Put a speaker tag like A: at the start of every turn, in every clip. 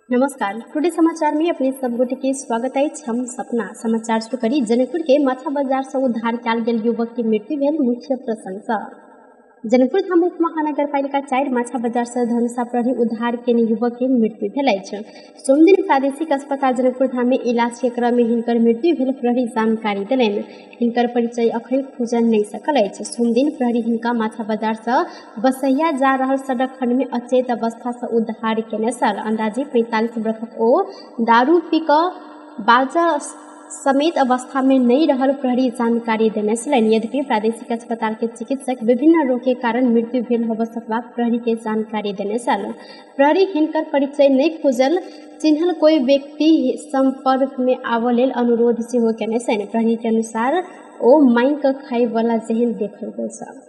A: नमस्कार, टुडे समाचार में अपने सब गोटे के स्वागत अछि। हम सपना समाचार शुरू करी। जनकपुर के माछा बाजार से उद्धार कयल गेल युवक के मृत्यु भेल मुख्य प्रसंग। जनकपुर धाम उप महानगरपालिका 4 माछा बाजार से धनुषा प्रहरी उद्धार केने युवक के मृत्यु भेल अछि। सोमदिन प्रादेशिक अस्पताल जनकपुर धाम में इलाज के क्रम में हिनकर मृत्यु भेल प्रहरी जानकारी देलनि। हिनकर परिचय अखन खुजल नहि सकल अछि। सोमदिन प्रहरी हिनका माछा बाजार से बसहिया जा रहल सड़क खंड में अचेत अवस्था से उद्धार केने छल। अंदाजे 45 वर्षक ओ दारू पी कऽ बाजा समेत अवस्था में नहीं रहल प्रहरी जानकारी देने छलनि। यद्यपि प्रादेशिक अस्पताल के चिकित्सक विभिन्न रोग के कारण मृत्यु भेल होबय सकबाक प्रहरी के जानकारी देने छल। प्रहरी हिनकर परिचय नहीं खुजल चिन्हल कोई व्यक्ति संपर्क में आबऽ लेल अनुरोध सेहो केने छनि। प्रहरी के अनुसार ओ मांगि कऽ खाय वाला जेहन देखल गेल छल।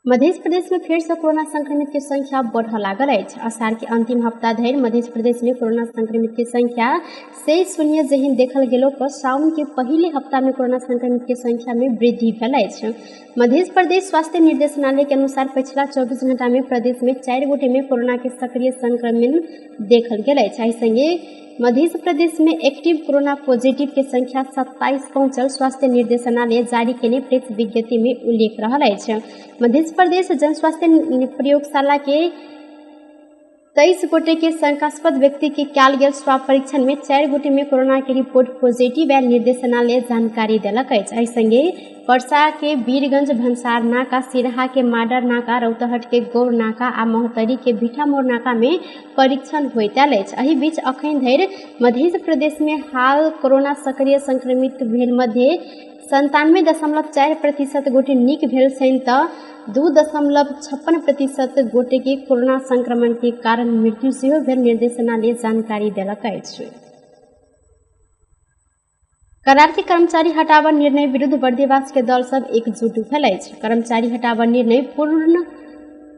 A: मध्य प्रदेश में फेर से कोरोना संक्रमित के संख्या बढ़ लागल अछि। अषाढ़ के अंतिम हफ्ता धरि मध्य प्रदेश में कोरोना संक्रमित के संख्या 0 जेहन देखल गेलो पर सावन के पहिले हफ्ता में कोरोना संक्रमित के संख्या में वृद्धि भेल अछि। मध्य प्रदेश स्वास्थ्य निर्देशनालय के अनुसार पछिला 24 घंटा में प्रदेश में 4 गोटे में कोरोना के सक्रिय संक्रमण देखल गेल अछि। एहि संगे मध्य प्रदेश में एक्टिव कोरोना पॉजिटिव के संख्या 27 पहुंचल स्वास्थ्य निर्देशनालय जारी केने प्रेस विज्ञप्ति में उल्लेख रहल अछि। मध्य प्रदेश जन स्वास्थ्य प्रयोगशाला के 23 गोटे के शंकास्पद व्यक्ति के कयल गेल स्वाब परीक्षण में 4 गोटे में कोरोना के रिपोर्ट पॉजिटिव आयल निर्देशनालय जानकारी देलक अछि। एहि संगे परसा के वीरगंज भंसार नाका, सिरहा के माडर नाका, रौतहट के गौर नाका आ महोत्तरी के भिठामोड़ नाका में परीक्षण होइत आयल अछि। एहि बीच अखन धरि मध्य प्रदेश में हाल कोरोना सक्रिय संक्रमित भेल मध्य 97.4% गोटे नीक भेल छनि तऽ 2.56% गोटे के कोरोना संक्रमण के कारण मृत्यु सेहो भेल निर्देशनालय जानकारी देलक अछि। करार के कर्मचारी हटाबऽ निर्णय विरुद्ध बर्दिवास के दल सब एकजुट भेल अछि। कर्मचारी हटाबऽ निर्णय पूर्ण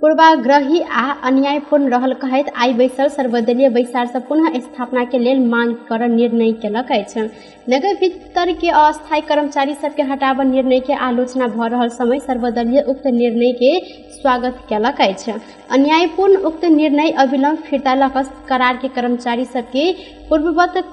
A: पूर्वाग्रही आ अन्यायपूर्ण रहल कहैत आइ बैसल सर्वदलीय बैसार से पुनः स्थापना के लेल मांग कर निर्णय केलक अछि। नगर भीतर के अस्थायी कर्मचारी सबके हटाबऽ निर्णय के आलोचना भऽ रहल समय सर्वदलीय उक्त निर्णय के स्वागत केलक अछि। अन्यायपूर्ण उक्त निर्णय अविलंब फिर्ता लऽ कऽ करार के कर्मचारी सबके पूर्ववत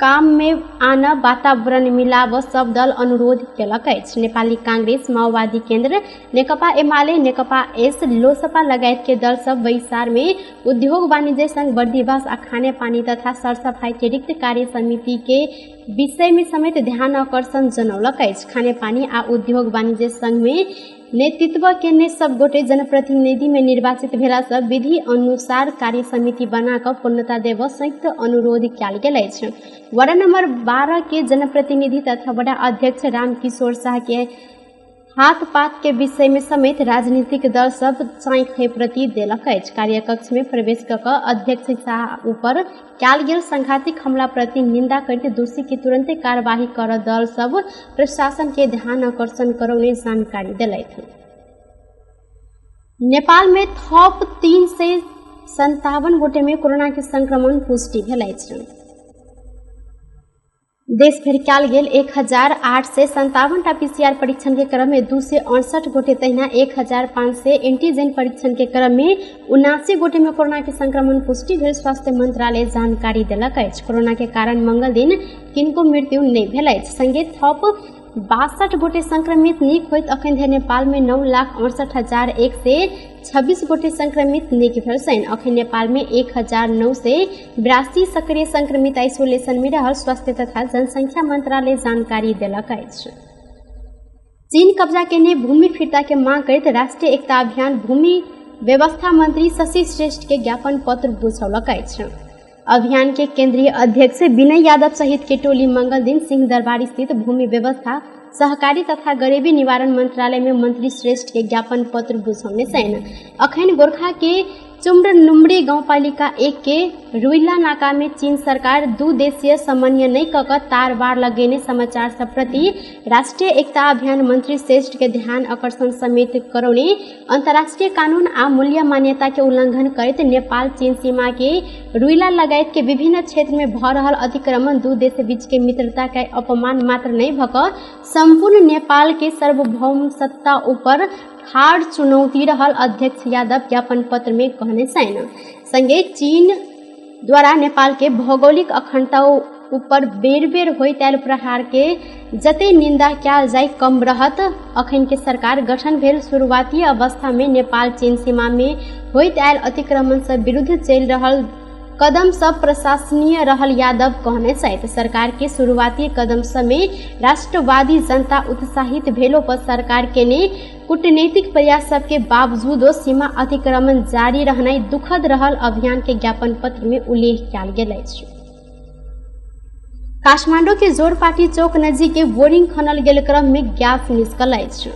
A: काम में आन वातावरण मिलाब सब दल अनुरोध केलक अछि। नेपाली कांग्रेस, माओवादी केंद्र, नेकपा एमाले, नेकपा एस, लोसपा लगायत के दल सब बैसार में उद्योग वाणिज्य संघ बर्दिवास आ खानेपानी तथा सरसफाई के रिक्त कार्य समिति के विषय में समेत ध्यान आकर्षण जनौलक अछि। खानेपानी आ उद्योग वाणिज्य संघ में नेतृत्व केने सब गोटे जनप्रतिनिधि में निर्वाचित भेला सँ विधि अनुसार कार्य समिति बना कऽ पूर्णता देब संयुक्त अनुरोध कयल गेल अछि। वार्ड नंबर 12 के जनप्रतिनिधि तथा वडा अध्यक्ष रामकिशोर शाह के हाथ पात के विषय में समेत राजनीतिक दल सब चाँखै प्रति देलक अछि। कार्यकक्ष में प्रवेश कऽ कऽ अध्यक्ष शाह ऊपर कयल गेल सांघातिक हमला प्रति निंदा करैत दोषी के तुरंते कार्यवाही कर दल सब प्रशासन के ध्यान आकर्षण करौने जानकारी देलथि। नेपाल में थप 357 गोटे में कोरोना के संक्रमण पुष्टि भेल अछि। देश भरि कयल गेल 1857 टा पीसीआर परीक्षण के क्रम में 268 गोटे तहिना 1500 एंटीजन परीक्षण के क्रम में 79 गोटे में कोरोना के संक्रमण पुष्टि भेल स्वास्थ्य मंत्रालय जानकारी देलक अछि। कोरोना के कारण मंगल दिन किनको मृत्यु नहि भेल अछि। संगे थप 62 गोटे संक्रमित नीक होइत अखन धरि नेपाल में 9,68,126 गोटे संक्रमित नीक भेल छनि। अखन नेपाल में 1982 सक्रिय संक्रमित आइसोलेशन में रहल स्वास्थ्य तथा जनसंख्या मंत्रालय जानकारी देलक अछि। चीन कब्जा केने भूमि फिर्ता के मांग करैत राष्ट्रीय एकता अभियान भूमि व्यवस्था मंत्री शशि श्रेष्ठ के ज्ञापन पत्र बुझौलक अछि। अभियान के केंद्रीय अध्यक्ष विनय यादव सहित के टोली मंगल दिन सिंह दरबार स्थित भूमि व्यवस्था सहकारी तथा गरीबी निवारण मंत्रालय में मंत्री श्रेष्ठ के ज्ञापन पत्र बुझौने छनि। अखन गोरखा के चुम्र नुमरी गाउँपालिका 1 के रुइला नाका में चीन सरकार दू देशीय समन्वय नहीं कऽ कऽ तार बार लगेने समाचार सब प्रति राष्ट्रीय एकता अभियान मंत्री श्रेष्ठ के ध्यान आकर्षण समेत करौने अंतर्राष्ट्रीय कानून आ मूल्य मान्यता के उल्लंघन करैत नेपाल चीन सीमा के रुइला लगायत के विभिन्न क्षेत्र में भऽ रहल अतिक्रमण दू देश बीच के मित्रता के अपमान मात्र नहीं भऽ कऽ संपूर्ण नेपाल के सार्वभौम सत्ता ऊपर ठाढ़ चुनौती रहल अध्यक्ष यादव ज्ञापन पत्र में कहने छनि। संगे चीन द्वारा नेपाल के भौगोलिक अखंडता ऊपर बेर बेर होइत आयल प्रहार के जते निंदा कयल जाय कम रहत। अखन के सरकार गठन भेल शुरुआती अवस्था में नेपाल चीन सीमा में होइत आयल अतिक्रमण सब विरुद्ध चलि रहल कदम सब प्रशासनीय रहल यादव कहने छथि। सरकार के शुरुआती कदम सब में राष्ट्रवादी जनता उत्साहित भेलो पर सरकार के ने कूटनीतिक प्रयास सबके बावजूदो सीमा अतिक्रमण जारी रहनाइ दुखद रहल अभियान के ज्ञापन पत्र में उल्लेख कयल गेल अछि। काठमांडू के जोरपाटी चौक नजीक के बोरिंग खनल गेल क्रम में गैस निकल अछि।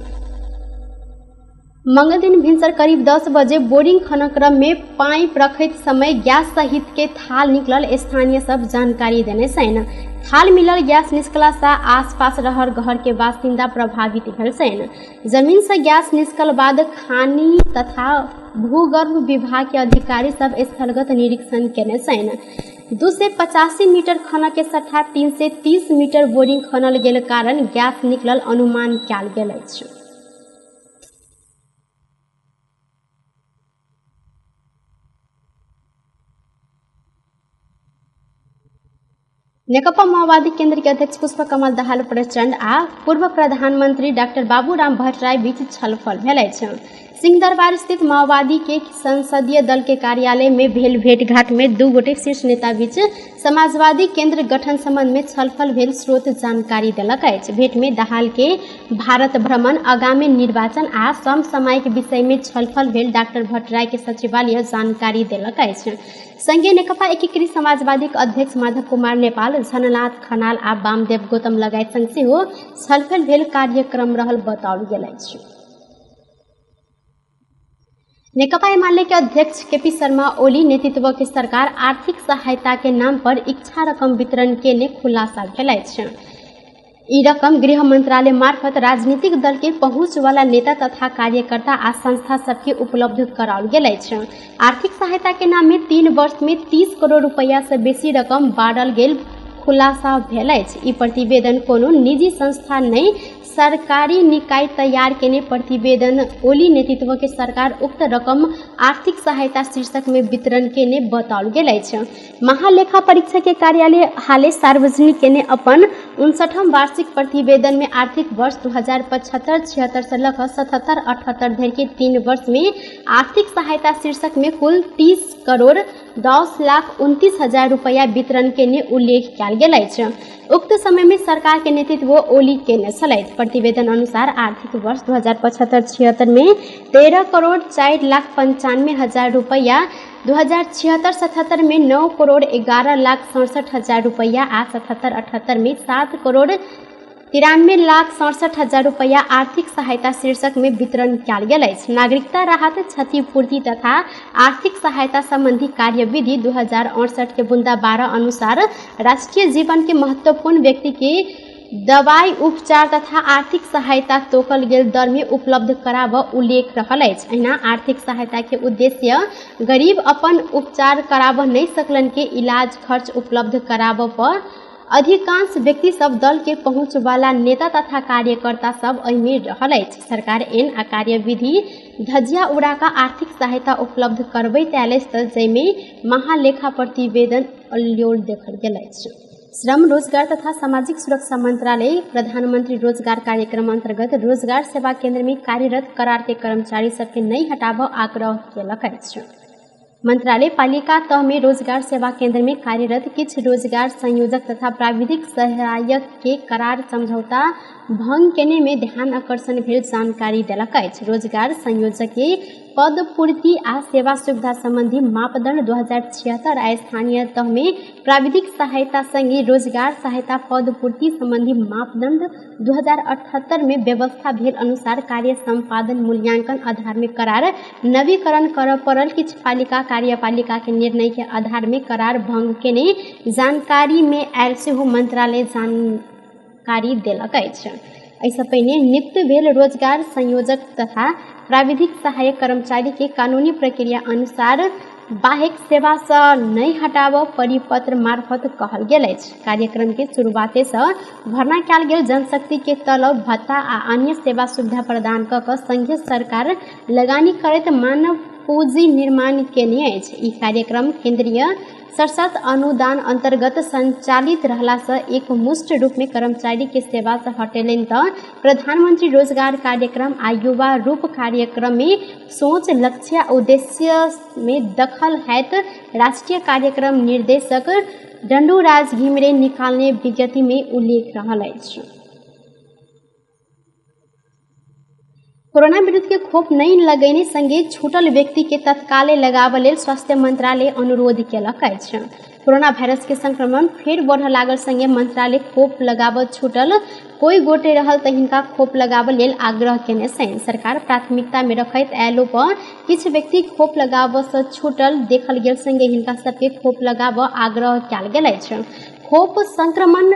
A: मंगल दिन भिनसर करीब 10 बजे बोरिंग खनन क्रम में पाइप रखैत समय गैस सहित के थाल निकलल स्थानीय सब जानकारी देने छनि। थाल मिलल गैस निकला से आसपास रहल घर के बासिंदा प्रभावित भेल छनि। जमीन से गैस निकल बाद खानी तथा भूगर्भ विभाग के अधिकारी सब स्थलगत निरीक्षण केने छनि। 285 मीटर खनन के सट्टा 330 मीटर बोरिंग खनल गेल कारण गैस निकलल अनुमान कयल गेल अछि। नेकपा माओवादी केंद्र के अध्यक्ष पुष्प कमल दाहाल प्रचण्ड आ पूर्व प्रधानमंत्री डॉक्टर बाबूराम भट्टराई बीच छलफल भेल अछि। सिंहदरबार स्थित माओवादी के संसदीय दल के कार्यालय में भेल भेंटघाट में दू गोटे शीर्ष नेता बीच समाजवादी केंद्र गठन संबंध में छलफल भेल स्रोत जानकारी देलक अछि। भेंट में दाहाल के भारत भ्रमण, आगामी निर्वाचन आ समसामयिक विषय में छलफल भेल डॉक्टर भट्टराई के सचिवालय जानकारी देलक अछि। संगे नेकपा एकीकृत समाजवादी के अध्यक्ष माधव कुमार नेपाल, झननाथ खनाल आ वामदेव गौतम लगायत संग सेहो छलफल भेल कार्यक्रम रहल बताओल गेल अछि। नेकपा एमाले के अध्यक्ष केपी शर्मा ओली नेतृत्व के सरकार आर्थिक सहायता के नाम पर इच्छा रकम वितरण के ने खुलासा भेल अछि। ई रकम गृह मंत्रालय मार्फत राजनीतिक दल के पहुँच वाला नेता तथा कार्यकर्ता आ संस्था सबके उपलब्ध कराओल गेल अछि। आर्थिक सहायता के नाम में 3 वर्ष में 30 करोड़ रुपया से बेसी रकम बाँटल गेल खुलासा भेल अछि। ई प्रतिवेदन कोनो निजी संस्था नहि सरकारी निकाय तैयार केने प्रतिवेदन ओली नेतृत्व के सरकार उक्त रकम आर्थिक सहायता शीर्षक में वितरण केने बताओल गेल अछि। महालेखा परीक्षक के कार्यालय हाले सार्वजनिक केने अपन 59वां वार्षिक प्रतिवेदन में आर्थिक वर्ष 2075-76 से लऽ 77-78 धरि के 3 वर्ष में आर्थिक सहायता शीर्षक में कुल 30 करोड़ 10,29,000 रुपया वितरण केने उल्लेख कयल गेल अछि। उक्त समय में सरकार के नेतृत्व ओली केने छलथि। प्रतिवेदन अनुसार आर्थिक वर्ष 2075-76 में 13 करोड़ 4,95,000 रुपया, 2076-77 में 9 करोड़ 11,67,000 रुपया आ 77-78 में 7 करोड़ 93,67,000 रुपया आर्थिक सहायता शीर्षक में वितरण कयल गेल अछि। नागरिकता राहत, क्षतिपूर्ति तथा आर्थिक सहायता संबंधी कार्यविधि 2068 के बुंदा 12 अनुसार राष्ट्रीय जीवन के महत्वपूर्ण व्यक्ति के दवाई, उपचार तथा आर्थिक सहायता तोकल गेल दर में उपलब्ध कराबऽ उल्लेख रहल अछि। एहिना आर्थिक सहायता के उद्देश्य गरीब अपन उपचार कराबऽ नहि सकलन के इलाज खर्च उपलब्ध कराबऽ पर अधिकांश व्यक्ति सब दल के पहुँच वाला नेता तथा कार्यकर्ता सब एहिमे रहल अछि। सरकार एन आ कार्यविधि धज्जिया उड़ा कऽ आर्थिक सहायता उपलब्ध करबैत आयल अछि तऽ जाहिमे महालेखा प्रतिवेदन अल्योल देखल गेल अछि। श्रम रोजगार तथा सामाजिक सुरक्षा मंत्रालय प्रधानमंत्री रोजगार कार्यक्रम अंतर्गत रोजगार सेवा केंद्र में कार्यरत करार के कर्मचारी सबके नहि हटाबऽ आग्रह केलक अछि। मंत्रालय पालिका तह में रोजगार सेवा केंद्र में कार्यरत किछु रोजगार संयोजक तथा प्राविधिक सहायक के करार समझौता भंग केने में ध्यान आकर्षण भेल जानकारी देलक अछि। रोजगार संयोजक के पद पूर्ति आ सेवा सुविधा संबंधी मापदंड 2076 आ स्थानीय तह में प्राविधिक सहायता संगे रोजगार सहायता पद पूर्ति संबंधी मापदंड 2078 में व्यवस्था भेल अनुसार कार्य संपादन मूल्यांकन आधार में करार नवीकरण करऽ पड़ल किछु पालिका कार्यपालिका के निर्णय के आधार में करार भंग केने जानकारी में आयल सेहो मंत्रालय जानकारी देलक अछि। एहिसँ पहिने नियुक्त भेल रोजगार संयोजक तथा प्राविधिक सहायक कर्मचारी के कानूनी प्रक्रिया अनुसार बाहेक सेवासँ नहि हटाबऽ परिपत्र मार्फत कहल गेल अछि। कार्यक्रम के शुरुआते सँ भर्ना कयल गेल जनशक्ति के तलब, भत्ता आ अन्य सेवा सुविधा प्रदान कऽ कऽ संघीय सरकार लगानी करैत मानव पूँजी निर्माण केने अछि। ई कार्यक्रम केंद्रीय सशर्त अनुदान अंतर्गत संचालित रहलासँ एकमुष्ट रूपमे कर्मचारी के सेवासँ हटेलनि तऽ प्रधानमंत्री रोजगार कार्यक्रम आ युवा रूप कार्यक्रम में सोच, लक्ष्य आ उद्देश्य में दखल हैत राष्ट्रीय कार्यक्रम निर्देशक डंडूराज घिमिरे निकालने विज्ञप्ति में उल्लेख रहल अछि। कोरोना विरुद्ध के खोप नहि लगेने संगे छूटल व्यक्ति के तत्काले लगाबऽ लेल स्वास्थ्य मंत्रालय अनुरोध केलक अछि। कोरोना वायरस के संक्रमण फेर बढ़ऽ लागल संगे मंत्रालय खोप लगाबऽ छूटल कोई गोटे रहल तऽ हिनका खोप लगाबऽ लेल आग्रह केने छनि। सरकार प्राथमिकता में रखैत आयलो पर किछु व्यक्ति खोप लगाबऽ सँ छूटल देखल गेल संगे हिनका सबके खोप लगाबऽ आग्रह कयल गेल अछि। खोप संक्रमण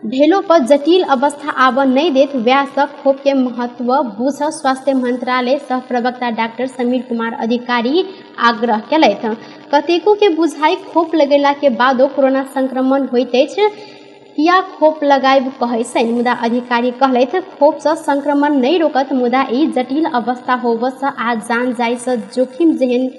A: भेलो पर जटिल अवस्था आबऽ नहि देत वएहसँ खोपके महत्व बुझ स्वास्थ्य मंत्रालय सह प्रवक्ता डॉक्टर समीर कुमार अधिकारी आग्रह केलथि। कतेको के बुझाइ खोप लगेला के बादो कोरोना संक्रमण होइत अछि, किया खोप लगायब कहै छनि, मुदा अधिकारी कहलथि खोपसँ संक्रमण नहि रोकत, मुदा ई जटिल अवस्था होबऽसँ आ जान जायसँ जोखिम जेहन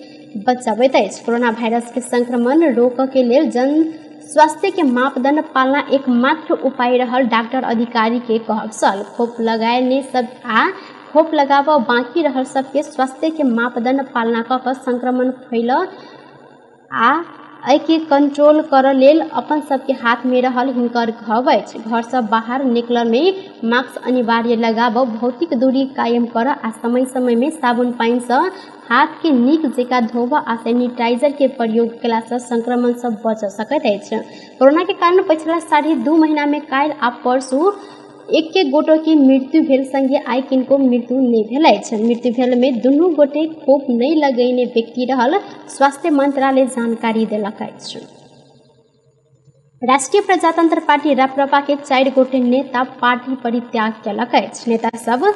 A: बचबैत अछि। कोरोना वायरस के संक्रमण रोकऽ के लेल जन स्वास्थ्य के मापदंड पालना एकमात्र उपाय रहल डॉक्टर अधिकारी के कहब छल। खोप लगायने सब आ खोप लगाबऽ बाँकी रहल सबके स्वास्थ्य के मापदंड पालना कऽ कऽ संक्रमण फैलऽ आ एहिके कंट्रोल करऽ लेल अपन सबके हाथ में रहल हिनकर कहब अछि। घरसँ बाहर निकलऽ में मास्क अनिवार्य लगाबऽ, भौतिक दूरी कायम करऽ आ समय समय में साबुन पानिसँ हाथ के नीक जकाँ धोबऽ आ सैनिटाइजर के प्रयोग केलासँ संक्रमणसँ बच सकैत अछि। कोरोना के कारण पछिला 2.5 महीना में काल्हि आ परसू एक एक गोटे के मृत्यु भेल संगे आइ किनको मृत्यु नहि भेल अछि। मृत्यु भेल में दुनू गोटे खोप नहि लगेने व्यक्ति रहल स्वास्थ्य मंत्रालय जानकारी देलक अछि। राष्ट्रीय प्रजातंत्र पार्टी राप्रपा के 4 गोटे नेता पार्टी परित्याग केलक अछि। नेता सब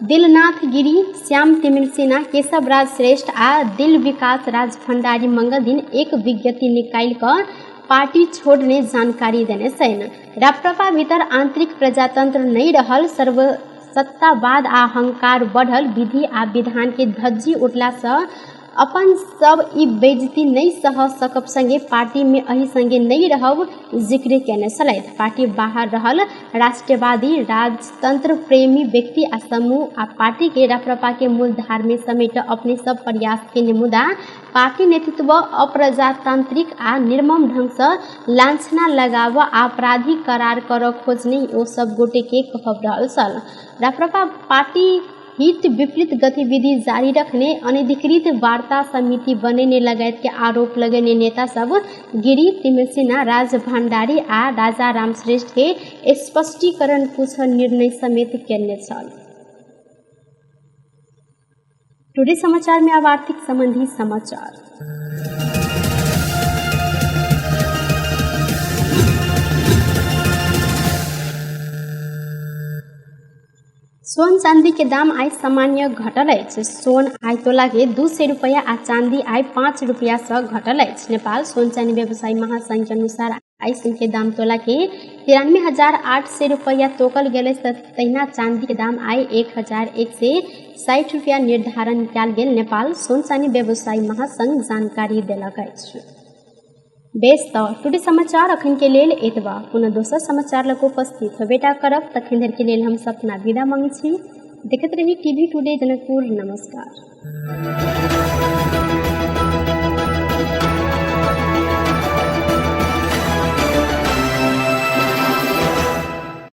A: दिलनाथ गिरी, श्याम तिमिल सिन्हा, केशव राज श्रेष्ठ आ दिल विकास राज भंडारी मंगल दिन एक विज्ञप्ति निकालि कऽ पार्टी छोड़ने जानकारी देने छनि। राप्रपा भीतर आंतरिक प्रजातंत्र नहि रहल, सर्वसत्तावाद आ अहंकार बढ़ल, विधि आ विधान के धज्जी उठलासँ अपन सब ई बेइज्जती नहि सह सकब संगे पार्टी में एहि संगे नहि रहब जिक्र केने छलथि। पार्टी बाहर रहल राष्ट्रवादी राजतंत्र प्रेमी व्यक्ति आ समूह आ पार्टी के राप्रपा के मूल धार में समेट अपने सब प्रयास केने, मुदा पार्टी नेतृत्व अप्रजातांत्रिक आ निर्मम ढंग सँ लांछना लगाब आ अपराधी करार करऽ खोजने ओ सब गोटे के कहब रहल छल। राप्रपा पार्टी हित विपरीत गतिविधि जारी रखने, अनधिकृत वार्ता समिति बनेने लगायत के आरोप लगेने नेता सब गिरी, तिमिल सिन्हा, राज भंडारी आ राजा राम श्रेष्ठ के स्पष्टीकरण पूछ निर्णय समेत केने छल। टुडे समाचार में अब आर्थिक संबंधी समाचार। सोन चांदी के दाम आइ सामान्य घटल अछि। सोन आइ तोला के 200 रुपया आ चांदी आइ 5 रुपया सँ घटल अछि। नेपाल सोन चांदी व्यवसायी महासंघ के अनुसार आइ सोन के दाम तोला के 93,800 रुपया तोकल गेल अछि, तहिना चांदी के दाम आइ 1,160 रुपया निर्धारण कयल गेल नेपाल सोन चांदी व्यवसायी महासंघ जानकारी देलक अछि। बेस तऽ टुडे समाचार अखन के लेल एतबा। पुनः दोसर समाचार लग उपस्थित होबेटा करब, तखन धरि के लेल हम सपना विदा मांगै छी। देखैत रही टीवी टुडे जनकपुर। नमस्कार।